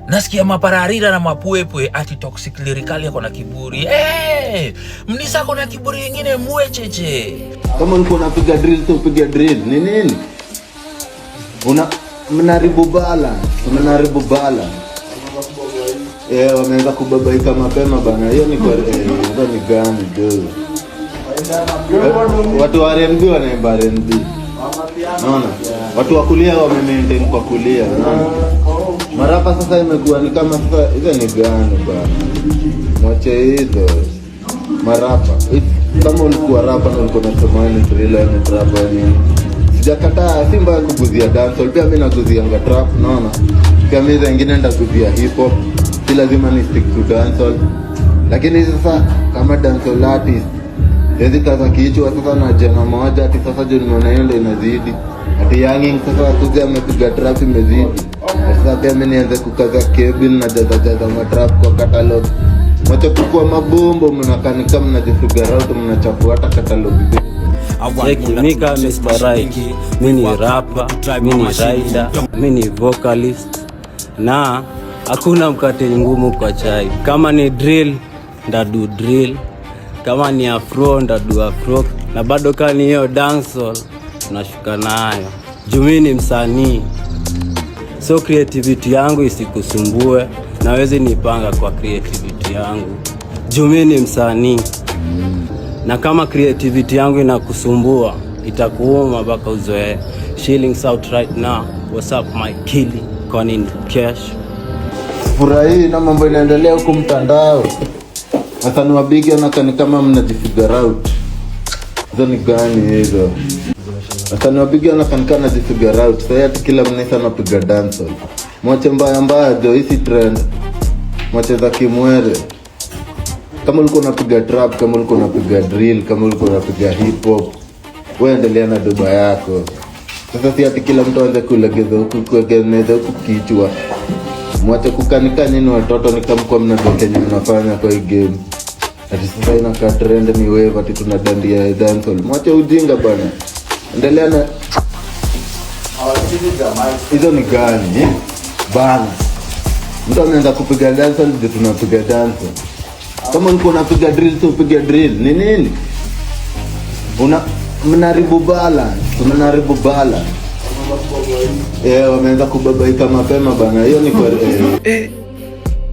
Nasikia mapararira na mapwepwe ati Toxic Lyrikali ako na kiburi. Hey, Mnisa ako na kiburi ingine mwecheche. Kama ulikuwa unapiga drill, so piga drill. Ni nini? Una mnaharibu balance, mnaharibu balance. Eh, wameanza kubabaika mapema bana. Hiyo ni kwa hizo ni gani jo? Watu wa R&B wanaimba R&B. Unaona? Watu wa kulia wame maintain kwa kulia, unaona? Marapa sasa imekuwa ni kama sasa hizo ni gani bana? Mwache hizo. Marapa. Kama ulikuwa rapa na ulikuwa unasema wewe ni driller, ni trapper, nini? Sijakataa, si mbaya kuguzia dancehall, pia mimi naguzianga trap, unaona? Pia mimi zingine ndaguzia hip hop. Si lazima ni stick to dancehall. Lakini sasa kama dancehall artist siwezi kaza kichwa sasa na jana moja ati sasa juu nimeona hiyo ndio inazidi. Ati younging sasa kuja amepiga trap imezidi. Sasa pia mimi nianze kukaza kebin na jaza jaza matrap kwa catalog. Mwache kukua mabombo, mnakaa ni kama mnajifigure out, mnachafua hata catalog zenu. Cheki, mi kama Mr. Right, mi ni rapper, mi ni writer, mi ni vocalist na hakuna mkate ngumu kwa chai. Kama ni drill ndadu drill, kama ni afro ndadu afro, na bado kama ni hiyo dancehall tunashuka nayo. Juu mi ni msanii, so creativity yangu isikusumbue, nawezi nipanga kwa creativity yangu juu mi ni msanii na kama creativity yangu inakusumbua itakuuma mpaka uzoee. Shillings out right now. What's up my kili, kwani ni cash? Furahii na mambo inaendelea huku mtandao. Wasanii wa big wanakaa ni kama mnajifigure out. Hizo ni gani hizo? Wasanii wa big wanakaa ni kama mnajifigure out. Sasa ati kila mnisa anapiga dancehall. Mwache mbaya mbaya jo, hii trend. Mwache za kimwere. Kama ulikuwa unapiga trap, kama ulikuwa unapiga drill, kama ulikuwa unapiga hip hop, wewe endelea na doba yako. Sasa si ati kila mtu aanze kulegeza huku kuegemeza huku kichwa. Mwache kukanika nyinyi watoto ni kama kwa mnajua kenye mnafanya kwa hii game. Ati sasa inakaa trend ni wave ati tunadandia dancehall. Mwache ujinga bana. Endelea na hizo ni gani eh? Bana. Mtu ameanza kupiga dancehall ndio tunapiga dancehall. Kama ulikuwa unapiga drill, so piga drill. Ni nini? Una mnaharibu balance, mnaharibu balance. Eh, wameanza kubabaika mapema bana. Hiyo ni kwa Eh,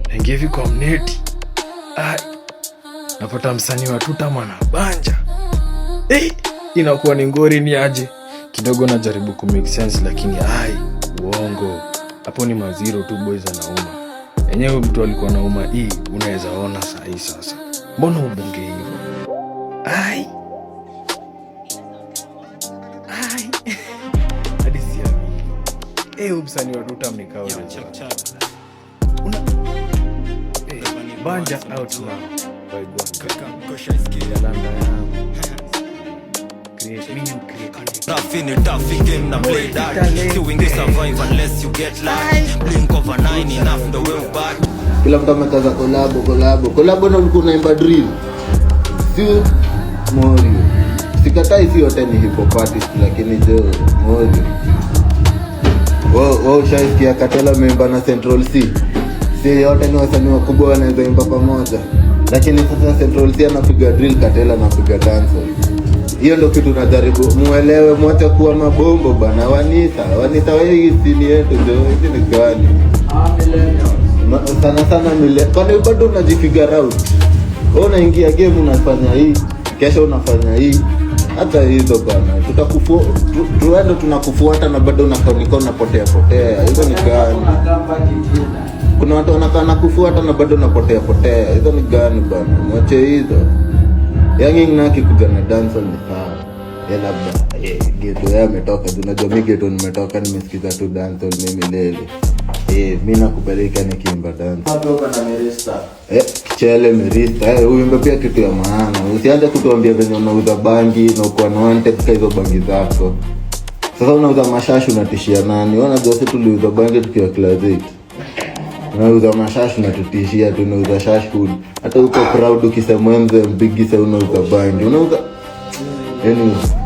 naingia hivi kwa mneti. Ai, napata msanii wa tutam anabanja. Eh, inakuwa ni ngori ni aje kidogo, najaribu ku make sense lakini ai, uongo hapo ni maziro tu, boys anauma enyewe. Mtu alikuwa nauma hii, unaweza ona sahii. Sasa mbona ubonge hivyo? Ai ai, hadi siamini. Eh, huyu msanii wa tutam ni kawa una eh, banja out now by Gwanga. Yalanda yangu. Create, me and create. Rough in a tough game na play that. Si wingi survive unless you get lucky. Blink of an eye enough the way back. Kila mtu amekaza kolabo kolabo kolabo na ulikuwa unaimba drill. Si Morio. Sikatai si wote ni hip hop artist, lakini jo Morio. Wao ushaisikia Kartel ameimba na Central Cee? Si yote ni wasanii wakubwa wanaweza imba pamoja. Lakini sasa Central Cee anapiga drill, Kartel anapiga dancehall. Hiyo ndo kitu najaribu muelewe, mwache kuwa mabombo bana. Wanisa, wanisa wewe, hii scene yetu jo, hizi ni gani? Sana sana mile, kwani bado unajifigure out? Wewe unaingia game unafanya hii, kesho unafanya hii. Hata hizo bana, tuende tunakufuata na bado unakanika unapotea potea. Hizo ni gani? Kuna watu wanakaa na kufuata na bado unapotea potea. Hizo ni gani bana? Mwache hizo. Younging na akikuja na dancehall ni sawa. Ya labda ghetto yeye ametoka. Juu unajua mi ghetto nimetoka, nimesikiza tu dancehall mimi lele. Mi nakubalika nikiimba dancehall. Kichele Mirista, uimbe pia kitu ya maana. Usianze kutuambia venye unauza bangi na uko unwanted kwa hizo bangi zako. Sasa unauza mashashi unatishia nani? Wewe unajua sisi tuliuza bangi tukiwa class 8. Unauza mashashi unatutishia tu unauza shash food. Hata uko proud ukisema wewe mzee mbigi sasa unauza bangi. Unauza. Anyway.